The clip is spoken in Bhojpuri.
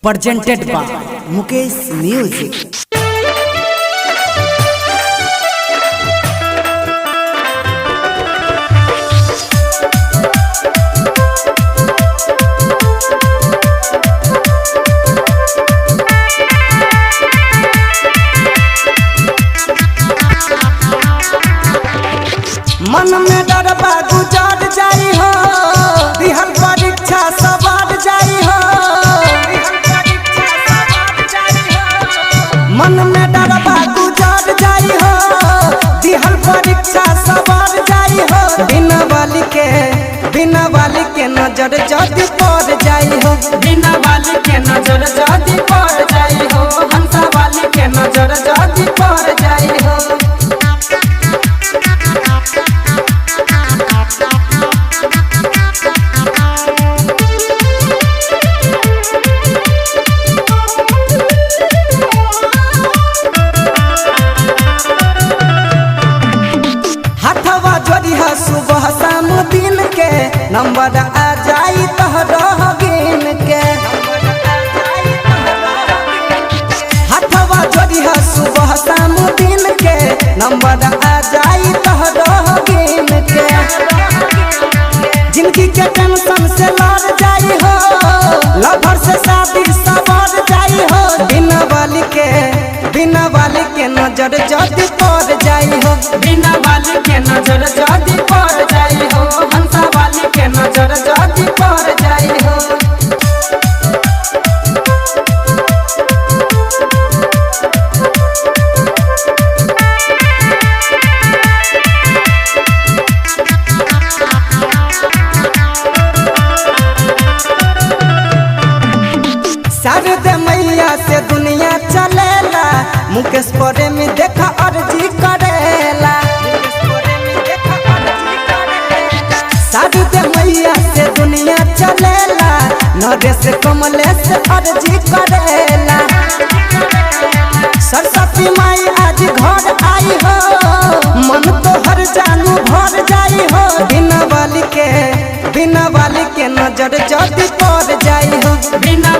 Presented by Mukesh Music. मन में डरबा गुजर जाई हो, दिहल परीक्षा सवार जाई हो। मन में डरबा गुजर जाई हो, दिहल परीक्षा सवार जाई हो। बिना वाली के, बिना वाली के नजर जदी पड़ जाई हो। बिना वाली के नजर जदी पड़ जाई हो, हंसा वाली के नजर जदी पड़ जाई हो। हाथवा जोड़िह सुबह शाम दिन के, नंबर आ जाई तोहरो गिन के। हाथवा जोड़िह सुबह शाम दिन के, नंबर आ जाई तोहरो गिन के। जिंदगी के टेंशन से लड़ जाई हो, लभर से शादी सवर जाई हो। बिना वाली के, बिना वाली के नजर जदी पड़ जाई हो। बिना वाली के नजर जदी पड़ जाई हो, हंसा वाली के नजर जदी पड़ जाई हो। शारद मैया से दुनिया चलेला, मुकेश प्रेमी देखा अर्जी करेला। शारद मैया से दुनिया चलेला, नरेश कमलेश अर्जी करेला। सरस्वती माई आज घर आई हो, मन तो हर जानू भर जाई हो। बिना वाली के, बिना वाली के नजर जदी पड़ जाई हो। बिना